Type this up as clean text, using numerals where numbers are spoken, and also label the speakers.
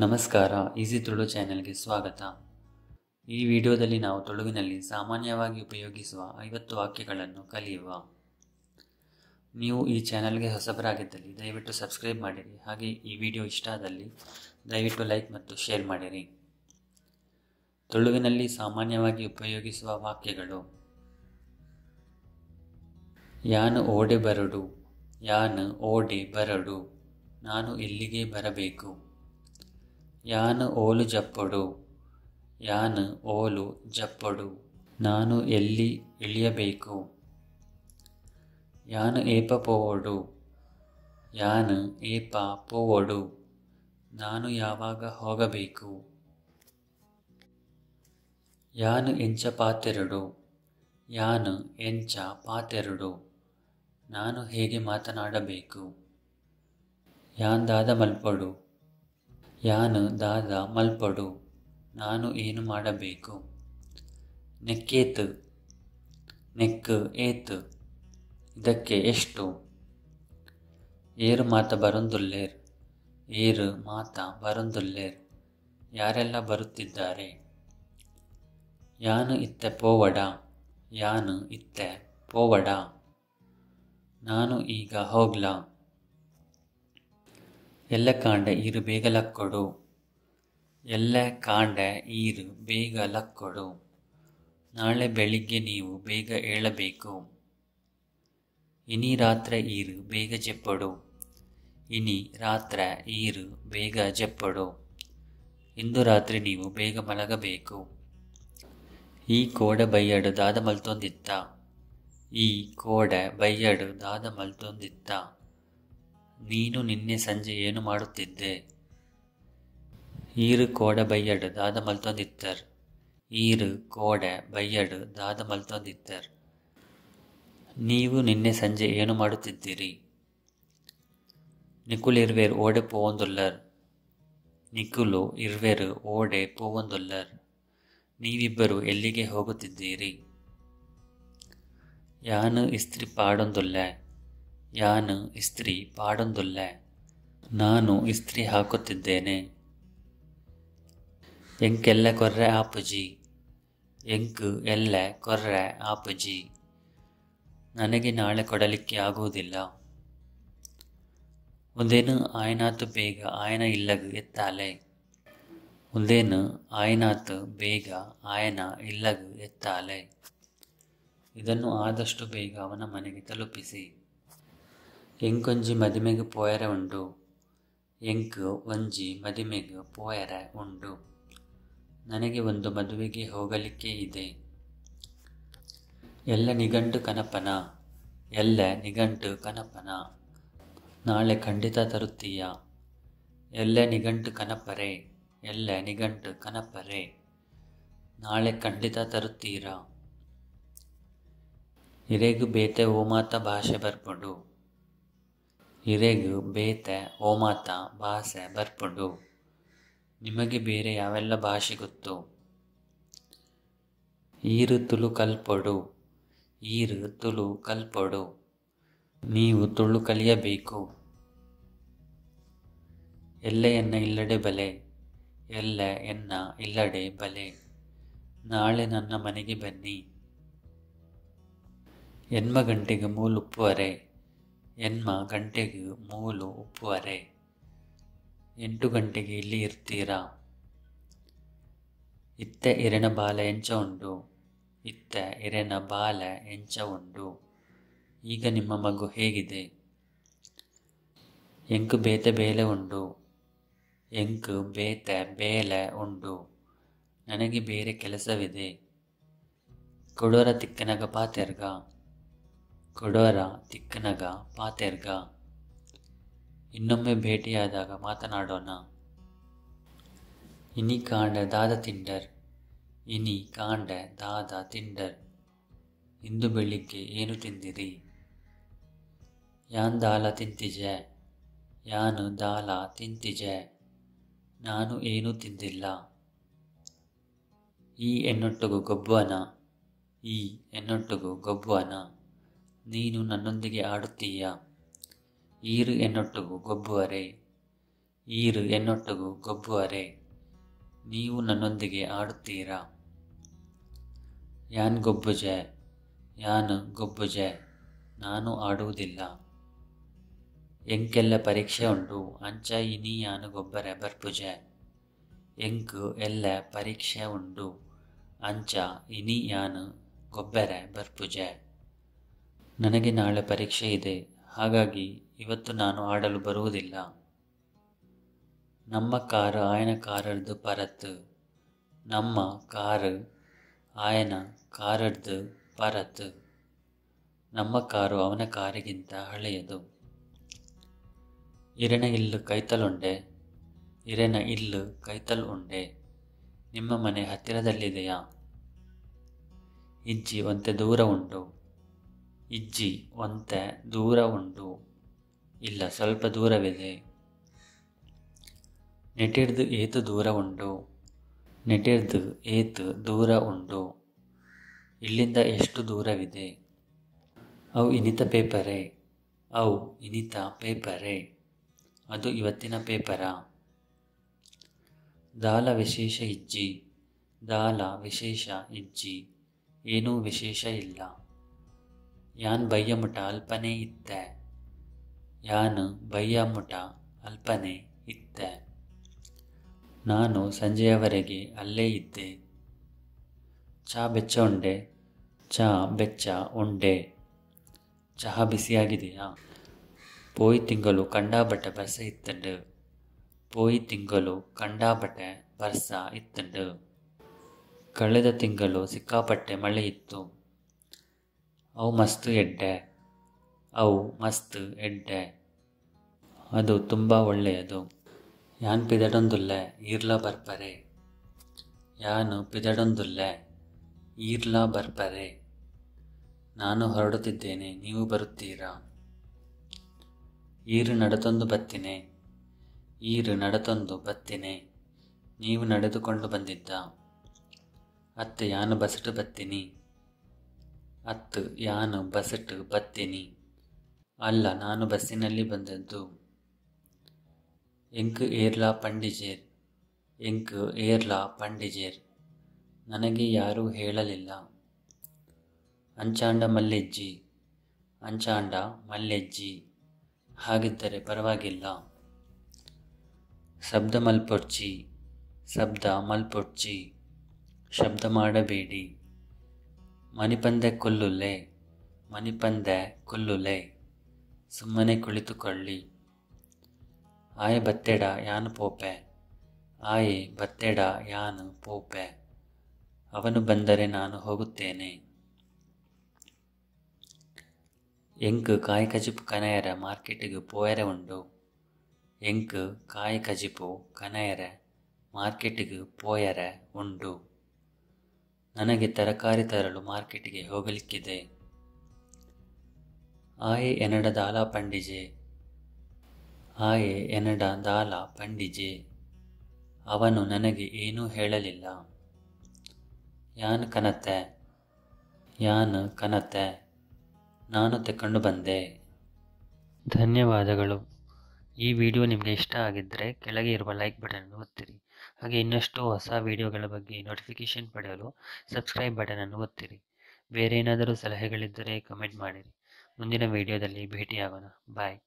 Speaker 1: ನಮಸ್ಕಾರ, ಈಸಿ ತುಳು ಚಾನೆಲ್ಗೆ ಸ್ವಾಗತ. ಈ ವಿಡಿಯೋದಲ್ಲಿ ನಾವು ತುಳುವಿನಲ್ಲಿ ಸಾಮಾನ್ಯವಾಗಿ ಉಪಯೋಗಿಸುವ 50 ವಾಕ್ಯಗಳನ್ನು ಕಲಿಯುವ. ನೀವು ಈ ಚಾನೆಲ್ಗೆ ಹೊಸಬರಾಗಿದ್ದಲ್ಲಿ ದಯವಿಟ್ಟು ಸಬ್ಸ್ಕ್ರೈಬ್ ಮಾಡಿರಿ. ಹಾಗೆ ಈ ವಿಡಿಯೋ ಇಷ್ಟ ಆದಲ್ಲಿ ದಯವಿಟ್ಟು ಲೈಕ್ ಮತ್ತು ಶೇರ್ ಮಾಡಿರಿ. ತುಳುವಿನಲ್ಲಿ ಸಾಮಾನ್ಯವಾಗಿ ಉಪಯೋಗಿಸುವ ವಾಕ್ಯಗಳು: ಯಾನು ಓಡೆ ಬರಡು, ಯಾನು ಓಡೆ ಬರಡು, ನಾನು ಎಲ್ಲಿಗೆ ಬರಬೇಕು. ಯಾನು ಓಲು ಜಪ್ಪೊಡು, ಯಾನು ಓಲು ಜಪ್ಪೊಡು, ನಾನು ಎಲ್ಲಿ ಇಳಿಯಬೇಕು. ಯಾನು ಏಪ ಪೋವೊಡು, ಯಾನು ಏಪ ಪೋವೊಡು, ನಾನು ಯಾವಾಗ ಹೋಗಬೇಕು. ಯಾನು ಎಂಚ ಪಾತೆರೊಡು, ಯಾನು ಎಂಚ ಪಾತೆರೊಡು, ನಾನು ಹೇಗೆ ಮಾತನಾಡಬೇಕು. ಯಾನ್ ದಾದ ಮಲ್ಪೊಡು, ಯಾನು ದಾದ ಮಲ್ಪೊಡು, ನಾನು ಏನು ಮಾಡಬೇಕು. ನೆಕ್ಕೇತ್, ನೆಕ್ ಏತ್, ಇದಕ್ಕೆ ಎಷ್ಟು. ಏರು ಮಾತ ಬರೊಂದುಲ್ಲೆರ್, ಏರು ಮಾತ ಬರೊಂದುಲ್ಲೆರ್, ಯಾರೆಲ್ಲ ಬರುತ್ತಿದ್ದಾರೆ. ಯಾನು ಇತ್ತೆ ಪೋವಡ, ಯಾನು ಇತ್ತೆ ಪೋವಡ, ನಾನು ಈಗ ಹೋಗ್ಲಾ. ಎಲ್ಲ ಕಾಂಡೆ ಈರು ಬೇಗ ಲಕ್ಕೊಡು, ಎಲ್ಲ ಕಾಂಡೆ ಈರು ಬೇಗ ಲಕ್ಕೊಡು, ನಾಳೆ ಬೆಳಿಗ್ಗೆ ನೀವು ಬೇಗ ಏಳಬೇಕು. ಇನಿ ರಾತ್ರೆ ಈರು ಬೇಗ ಜೆಪ್ಪೊಡು, ಇನಿ ರಾತ್ರೆ ಈರು ಬೇಗ ಜೆಪ್ಪೊಡು, ಇಂದು ರಾತ್ರಿ ನೀವು ಬೇಗ ಮಲಗಬೇಕು. ಈ ಕೋಡೆ ಬಯ್ಯಡು ದಾದ ಮಲ್ತೊಂದಿತ್ತ, ಈ ಕೋಡೆ ಬಯ್ಯಡು ದಾದ ಮಲ್ತೊಂದಿತ್ತ, ನೀನು ನಿನ್ನೆ ಸಂಜೆ ಏನು ಮಾಡುತ್ತಿದ್ದೆ. ಈರು ಕೋಡೆ ಬಯ್ಯಡು ದಾದ ಮಲ್ತೊಂದಿತ್ತರ್, ಈರು ಕೋಡೆ ಬಯ್ಯಡು ದಾದ ಮಲ್ತೊಂದಿತ್ತರ್, ನೀವು ನಿನ್ನೆ ಸಂಜೆ ಏನು ಮಾಡುತ್ತಿದ್ದಿರಿ. ನಿಕುಲು ಇರ್ವೆರ್ ಓಡೆ ಪೋವೊಂದುಲ್ಲರ್, ನಿಕುಲು ಇರ್ವೆರ್ ಓಡೆ ಪೋವೊಂದುಲ್ಲರ್, ನೀವಿಬ್ಬರು ಎಲ್ಲಿಗೆ ಹೋಗುತ್ತಿದ್ದೀರಿ. ಯಾನು ಇಸ್ತ್ರಿ ಪಾಡೊಂದುಲ್ಲೆ, ಯಾನು ಇಸ್ತ್ರಿ ಪಾಡೊಂದುಲ್ಲೆ, ನಾನು ಇಸ್ತ್ರಿ ಹಾಕುತ್ತಿದ್ದೇನೆ. ಎಂಕೆಲ್ಲ ಕೊರ್ರೆ ಆಪುಜಿ, ಎಂಕ್ ಎಲ್ಲ ಕೊರ್ರೆ ಆಪುಜಿ, ನನಗೆ ನಾಳೆ ಕೊಡಲಿಕ್ಕೆ ಆಗುವುದಿಲ್ಲ. ಉಂದೇನು ಆಯನಾತ್ ಬೇಗ ಆಯನ ಇಲ್ಲಗ್ ಎತ್ತಾಲೆ, ಉಂದೇನು ಆಯನಾತ್ ಬೇಗ ಆಯನ ಇಲ್ಲಗ್ ಎತ್ತಾಲೆ, ಇದನ್ನು ಆದಷ್ಟು ಬೇಗ ಅವನ ಮನೆಗೆ ತಲುಪಿಸಿ. ಎಂಕೊಂಜಿ ಮದಿಮೆಗ್ ಪೋಯರೆ ಉಂಡು, ಎಂಕ್ ಒಂಜಿ ಮದಿಮೆಗ್ ಪೋಯರೆ ಉಂಡು, ನನಗೆ ಒಂದು ಮದುವೆಗೆ ಹೋಗಲಿಕ್ಕೆ ಇದೆ. ಎಲ್ಲ ನಿಘಂಟು ಕನಪನ, ಎಲ್ಲ ನಿಘಂಟು ಕನಪನ, ನಾಳೆ ಖಂಡಿತ ತರುತ್ತೀಯ. ಎಲ್ಲ ನಿಘಂಟು ಕನಪರೆ, ಎಲ್ಲ ನಿಘಂಟು ಕನಪರೆ, ನಾಳೆ ಖಂಡಿತ ತರುತ್ತೀರಾ. ಇರೆಗ್ ಬೇತೆ ಓಮಾತ ಭಾಷೆ ಬರ್ಪುಂಡು, ಇರೆಗ್ ಬೇತೆ ಓಮಾತ ಭಾಷೆ ಬರ್ಪುಂಡು, ನಿಮಗೆ ಬೇರೆ ಯಾವೆಲ್ಲ ಭಾಷೆ ಗೊತ್ತು. ಈರು ತುಳು ಕಲ್ಪೊಡು, ಈರು ತುಳು ಕಲ್ಪೊಡು, ನೀವು ತುಳು ಕಲಿಯಬೇಕು. ಎಲ್ಲೆ ಎನ್ನ ಇಲ್ಲಡೆ ಬಲೆ, ಎಲ್ಲೆ ಎನ್ನ ಇಲ್ಲಡೆ ಬಲೆ, ನಾಳೆ ನನ್ನ ಮನೆಗೆ ಬನ್ನಿ. ಎನ್ಮ ಗಂಟೆಗೆ ಮೂಲು ಉಪ್ಪುವರೆ, ಎನ್ಮ ಗಂಟೆಗೆ ಮೂಲು ಉಪ್ಪುವರೆ, 8 ಗಂಟೆಗೆ ಇಲ್ಲಿ ಇರ್ತೀರಾ. ಇತ್ತೆ ಇರೆನ ಬಾಲೆ ಎಂಚ ಉಂಡು, ಇತ್ತೆ ಇರೆನ ಬಾಲೆ ಎಂಚ ಉಂಡು, ಈಗ ನಿಮ್ಮ ಮಗು ಹೇಗಿದೆ. ಎಂಕ್ ಬೇತೆ ಬೇಲೆ ಉಂಡು, ಎಂಕ್ ಬೇತೆ ಬೇಲೆ ಉಂಡು, ನನಗೆ ಬೇರೆ ಕೆಲಸವಿದೆ. ಕೊಡೋರ ತಿಕ್ಕನಗ ಪಾತೆರ್ಗ, ಕೊಡೋರ ತಿಕ್ಕನಗ ಪಾತೆರ್ಗ, ಇನ್ನೊಮ್ಮೆ ಭೇಟಿಯಾದಾಗ ಮಾತನಾಡೋಣ. ಇನಿ ಕಾಂಡೆ ದಾದ ತಿಂಡರ್, ಇನಿ ಕಾಂಡೆ ದಾದ ತಿಂಡರ್, ಇಂದು ಬೆಳಿಗ್ಗೆ ಏನು ತಿಂದಿರಿ. ಯಾನ್ ದಾಲ ತಿಂತಿಜೆ, ಯಾನು ದಾಲ ತಿಂತಿಜೆ, ನಾನು ಏನೂ ತಿಂದಿಲ್ಲ. ಈ ಎನ್ನೊಟ್ಟುಗು ಗೊಬ್ಬುವನ, ಈ ಎನ್ನೊಟ್ಟುಗು ಗೊಬ್ಬುವನ, ನೀನು ನನ್ನೊಂದಿಗೆ ಆಡುತ್ತೀಯಾ. ಈರು ಎನ್ನೊಟ್ಟುಗು ಗೊಬ್ಬುವರೆ, ಈರು ಎನ್ನೊಟ್ಟುಗು ಗೊಬ್ಬುವರೆ. ನೀವು ನನ್ನೊಂದಿಗೆ ಆಡುತ್ತೀರಾ. ಯಾನ್ ಗೊಬ್ಬುಜೆ. ಯಾನ್ ಗೊಬ್ಬುಜೆ. ನಾನು ಆಡುವುದಿಲ್ಲ. ಎಂಕ್ ಎಲ್ಲೆ ಪರೀಕ್ಷೆ ಉಂಡು ಅಂಚ ಇನಿ ಯಾನ್ ಗೊಬ್ಬೆರೆ ಬರ್ಪುಜೆ. ಎಂಕ್ ಎಲ್ಲೆ ಪರೀಕ್ಷೆ ಉಂಡು ಅಂಚ ಇನಿ ಯಾನ್ ಗೊಬ್ಬೆರೆ ಬರ್ಪುಜೆ. ನನಗೆ ನಾಳೆ ಪರೀಕ್ಷೆ ಇದೆ, ಹಾಗಾಗಿ ಇವತ್ತು ನಾನು ಆಡಲು ಬರುವುದಿಲ್ಲ. ನಮ್ಮ ಕಾರು ಆಯನ ಕಾರುರ್ದು ಪರತ್. ನಮ್ಮ ಕಾರು ಆಯನ ಕಾರುರ್ದು ಪರತ್. ನಮ್ಮ ಕಾರು ಅವನ ಕಾರಿಗಿಂತ ಹಳೆಯದು. ಇರೆನ ಇಲ್ಲು ಕೈತಲುಂಡೆ. ಇರೆನ ಇಲ್ಲು ಕೈತಲ್ ಉಂಡೆ. ನಿಮ್ಮ ಮನೆ ಹತ್ತಿರದಲ್ಲಿದೆಯಾ? ಇಜ್ಜಿ ಒಂತೆ ದೂರ ಉಂಡು. ಇಜ್ಜಿ ಒಂತೆ ದೂರ ಉಂಡು. ಇಲ್ಲ, ಸ್ವಲ್ಪ ದೂರವಿದೆ. ನೆಟಿರ್ದು ಏತು ದೂರ ಉಂಡು. ನೆಟಿರ್ದು ಏತು ದೂರ ಉಂಡು. ಇಲ್ಲಿಂದ ಎಷ್ಟು ದೂರವಿದೆ? ಅವು ಇನಿತ ಪೇಪರೇ. ಅವು ಇನಿತ ಪೇಪರೇ. ಅದು ಇವತ್ತಿನ ಪೇಪರಾ? ದಾಲ ವಿಶೇಷ ಇಜ್ಜಿ. ದಾಲ ವಿಶೇಷ ಇಜ್ಜಿ. ಏನೂ ವಿಶೇಷ ಇಲ್ಲ. ಯಾನ್ ಬಯ್ಯಮುಟ ಅಲ್ಪನೇ ಇತ್ತೆ. ಯಾನ್ ಬಯ್ಯಮುಟ ಅಲ್ಪನೇ ಇತ್ತೆ. ನಾನು ಸಂಜೆಯವರೆಗೆ ಅಲ್ಲೇ ಇದ್ದೆ. ಚಾ ಬೆಚ್ಚ ಉಂಡೆ. ಚಾ ಬೆಚ್ಚ ಉಂಡೆ. ಚಹಾ ಬಿಸಿಯಾಗಿದೆಯಾ? ಪೋಯಿ ತಿಂಗಳು ಕಂಡಾಬಟ್ಟೆ ಬರ್ಸ ಇತ್ತುಂಡು. ಪೋಯಿ ತಿಂಗಳು ಕಂಡಾಬಟ್ಟೆ ಬರ್ಸ ಇತ್ತುಂಡು. ಕಳೆದ ತಿಂಗಳು ಸಿಕ್ಕಾಪಟ್ಟೆ ಮಳೆ ಇತ್ತು. ಅವು ಮಸ್ತ್ ಎಡ್ಡೆ. ಅವು ಮಸ್ತ್ ಎಡ್ಡೆ. ಅದು ತುಂಬ ಒಳ್ಳೆಯದು. ಯಾನ್ ಪಿದಡೊಂದುಲ್ಲೆ ಈರ್ಲ ಬರ್ಪರೆ. ಯಾನ್ ಪಿದಡೊಂದುಲ್ಲೆ ಈರ್ಲ ಬರ್ಪರೆ. ನಾನು ಹೊರಡುತ್ತಿದ್ದೇನೆ, ನೀವು ಬರುತ್ತೀರಾ? ಈರು ನಡತೊಂದು ಬತ್ತಿನೆ. ಈರು ನಡತೊಂದು ಬತ್ತಿನೆ. ನೀವು ನಡೆದುಕೊಂಡು ಬಂದಿದ್ದ. ಅತ್ತು ಯಾನು ಬಸ್ಟು ಬತ್ತಿನಿ. ಅತ್ತು ಯಾನು ಬಸ್ಟು ಬತ್ತಿನಿ. ಅಲ್ಲ, ನಾನು ಬಸ್ಸಿನಲ್ಲಿ ಬಂದದ್ದು. ಎಂಕ್ ಏರ್ಲಾ ಪಂಡಿಜೆರ್. ಎಂಕ್ ಏರ್ಲಾ ಪಂಡಿಜೆರ್. ನನಗೆ ಯಾರೂ ಹೇಳಲಿಲ್ಲ. ಅಂಚಾಂಡ ಮಲ್ಲೆಜ್ಜಿ. ಅಂಚಾಂಡ ಮಲ್ಲೆಜ್ಜಿ. ಹಾಗಿದ್ದರೆ ಪರವಾಗಿಲ್ಲ. ಶಬ್ದ ಮಲ್ಪೊಡ್ಚಿ. ಶಬ್ದ ಮಲ್ಪೊಡ್ಚಿ. ಶಬ್ದ ಮಾಡಬೇಡಿ. ಮನಿಪಂದೆ ಕುಲ್ಲುಲೆ. ಮನಿಪಂದೆ ಕುಲ್ಲುಲೆ. ಸುಮ್ಮನೆ ಕುಳಿತುಕೊಳ್ಳಿ. ಆಯೆ ಬತ್ತೆಡ ಯಾನು ಪೋಪೆ. ಆಯೆ ಬತ್ತೆಡ ಯಾನು ಪೋಪೆ. ಅವನು ಬಂದರೆ ನಾನು ಹೋಗುತ್ತೇನೆ. ಎಂಕ್ ಕಾಯಿ ಕಜಿಪು ಕನಯೆರೆ ಮಾರ್ಕೆಟಿಗ್ ಪೋಯೆರೆ ಉಂಡು. ಎಂಕ್ ಕಾಯಿ ಕಜಿಪು ಕನಯೆರೆ ಮಾರ್ಕೆಟಿಗ್ ಪೋಯೆರೆ ಉಂಡು. ನನಗೆ ತರಕಾರಿ ತರಲು ಮಾರ್ಕೆಟಿಗೆ ಹೋಗಲಿಕ್ಕಿದೆ. ಆಯೆ ಎನಡ ದಾಲ ಪಂಡಿಜೆ. ಆಯೆ ಎನಡ ದಾಲ ಪಂಡಿಜೆ. ಅವನು ನನಗೆ ಏನೂ ಹೇಳಲಿಲ್ಲ. ಯಾನ್ ಕನತೆ. ಯಾನ್ ಕನತೆ. ನಾನು ತಕೊಂಡು ಬಂದೆ. ಧನ್ಯವಾದಗಳು. ಈ ವಿಡಿಯೋ ನಿಮಗೆ ಇಷ್ಟ ಆಗಿದ್ದರೆ ಕೆಳಗೆ ಇರುವ ಲೈಕ್ ಬಟನ್ ಒತ್ತಿರಿ. ಹಾಗೆ ಇನ್ನಷ್ಟು ಹೊಸ ವಿಡಿಯೋಗಳ ಬಗ್ಗೆ ನೋಟಿಫಿಕೇಷನ್ ಪಡೆಯಲು ಸಬ್ಸ್ಕ್ರೈಬ್ ಬಟನನ್ನು ಒತ್ತಿರಿ. ಬೇರೆ ಏನಾದರೂ ಸಲಹೆಗಳಿದ್ದರೆ ಕಮೆಂಟ್ ಮಾಡಿರಿ. ಮುಂದಿನ ವಿಡಿಯೋದಲ್ಲಿ ಭೇಟಿಯಾಗೋಣ. ಬಾಯ್.